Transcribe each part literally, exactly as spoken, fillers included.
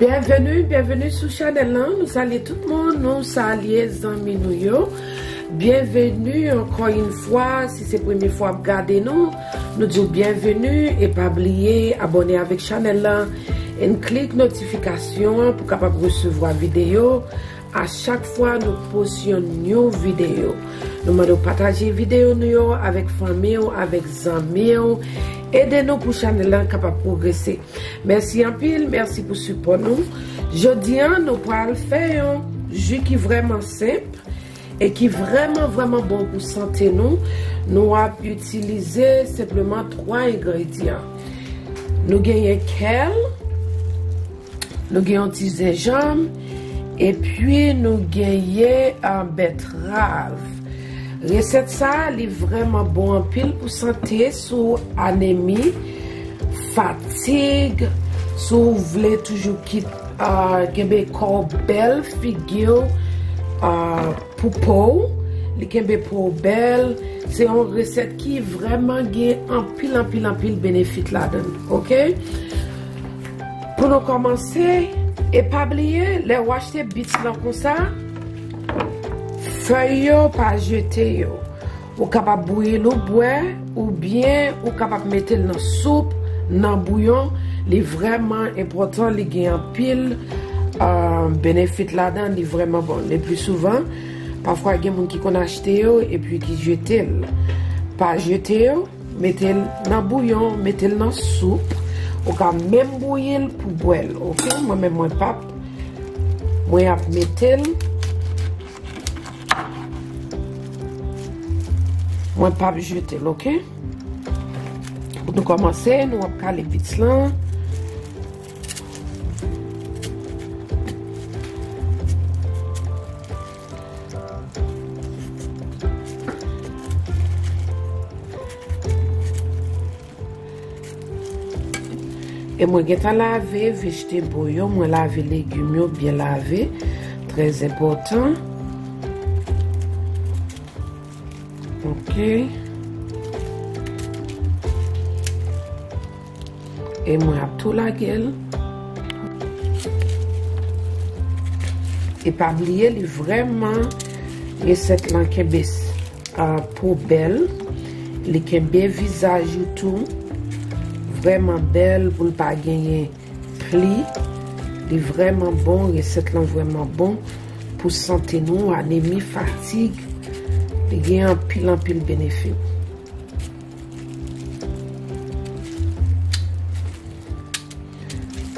Byenveni, byenveni sou chanèl lan. Nou salye tout moun, nou salye zanmi nou yo. Byenveni ankò yon fwa, si se premye fwa w ap gade nou, nou di w byenveni e pa bliye abòne avèk chanèl lan and klik notifikasyon an pou w kapab resevwa videyo a chak fwa nou post yon new videyo. Nou mande w pataje videyo nou yo avèk fanmi w, avèk zanmi w. Ede nou pou chanèl lan kapab pwogrese. Mèsi anpil, mèsi pou sipò nou. Jodi a, nou pral fè yon ji ki vrèman senp e ki vrèman, vrèman bon pou sante nou. Nou ap itilize senpleman twa engredyan. Nou genyen kèl, nou gen yon ti zenjanm, epi nou genyen, ah, bètrav. Resèt sa a, li vrèman bon anpil pou sante, si w anemi, fatig, si w vle toujou kit, ah, kenbe kò w bèl, figi w, ah, pou po w, li kenbe po w bèl. Se yon resèt ki vrèman gen anpil, anpil, anpil benefit ladan l, oke? Pou nou kòmanse, e pa bliye, lè w achte bits lan konsa, fèy yo, pa jete yo. Ou kapab bouyi l ou bwè, oubyen ou kapab mete l nan soup, nan bouyon. Li vrèman enpòtan, li gen anpil, ah, benefit ladan, li vrèman bon. Le pli souvan, pafwa gen moun ki konn achte yo epi ki jete l. Pa jete yo, mete l nan bouyon, mete l nan soup. Ou ka menm bouyi l pou bwè l, oke? Mwen menm, mwen p ap, mwen ap mete l. Mwen p ap jete l, oke? Pou nou kòmanse, nou ap kale bits lan. E mwen gentan lave vegetable yo, mwen lave legim yo byen lave, trè enpòtan. Oke. E mwen ap tou lage l. E pa bliye, li vrèman, resèt lan kenbe s-, ah, po bèl. Li kenbe vizaj ou tou. Vrèman bèl pou l pa genyen pli. Li vrèman bon, resèt lan vrèman bon pou sante nou, anemi, fatig. Li gen anpil, anpil benefit.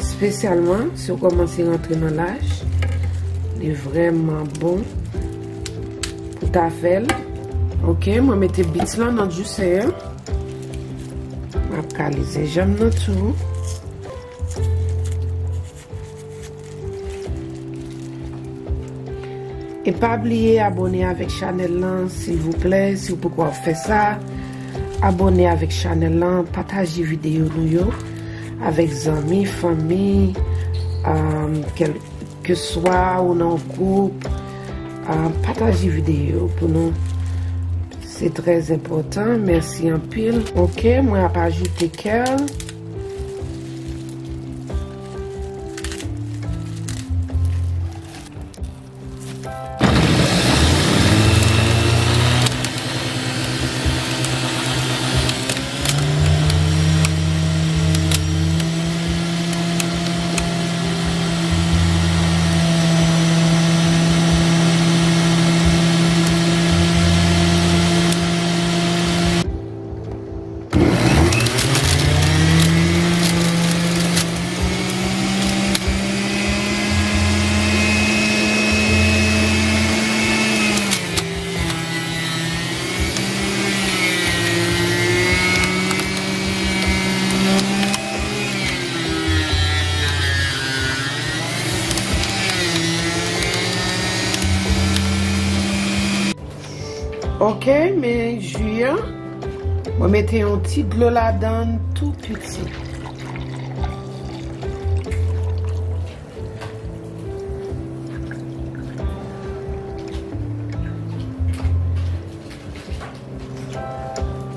Espesyalman si w kòmanse rantre nan laj, li vrèman bon pou ta fè l. Oke, mwen mete bits lan nan juicer an. M ap kale zenjanm nan tou. E pa bliye abòne avèk chanèl lan, silvouplè, si w poko ap fè sa. Abòne avèk chanèl lan, pataje videyo nou yo avèk zanmi, fanmi, um, kèlkeswa ou nan gwoup, um, pataje videyo pou nou. Se trè enpòtan. Mèsi anpil. Oke, mwen ap ajoute kèl. Oke, men ji a. Mwen mete yon ti dlo ladan l tou piti.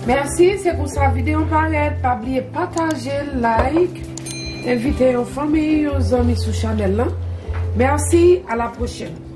Mèsi, se konsa videyo parèt. Pa bliye pataje l, like, Envite yon fanmi, yon zanmi sou chanèl lan. Mèsi, a la pwochèn.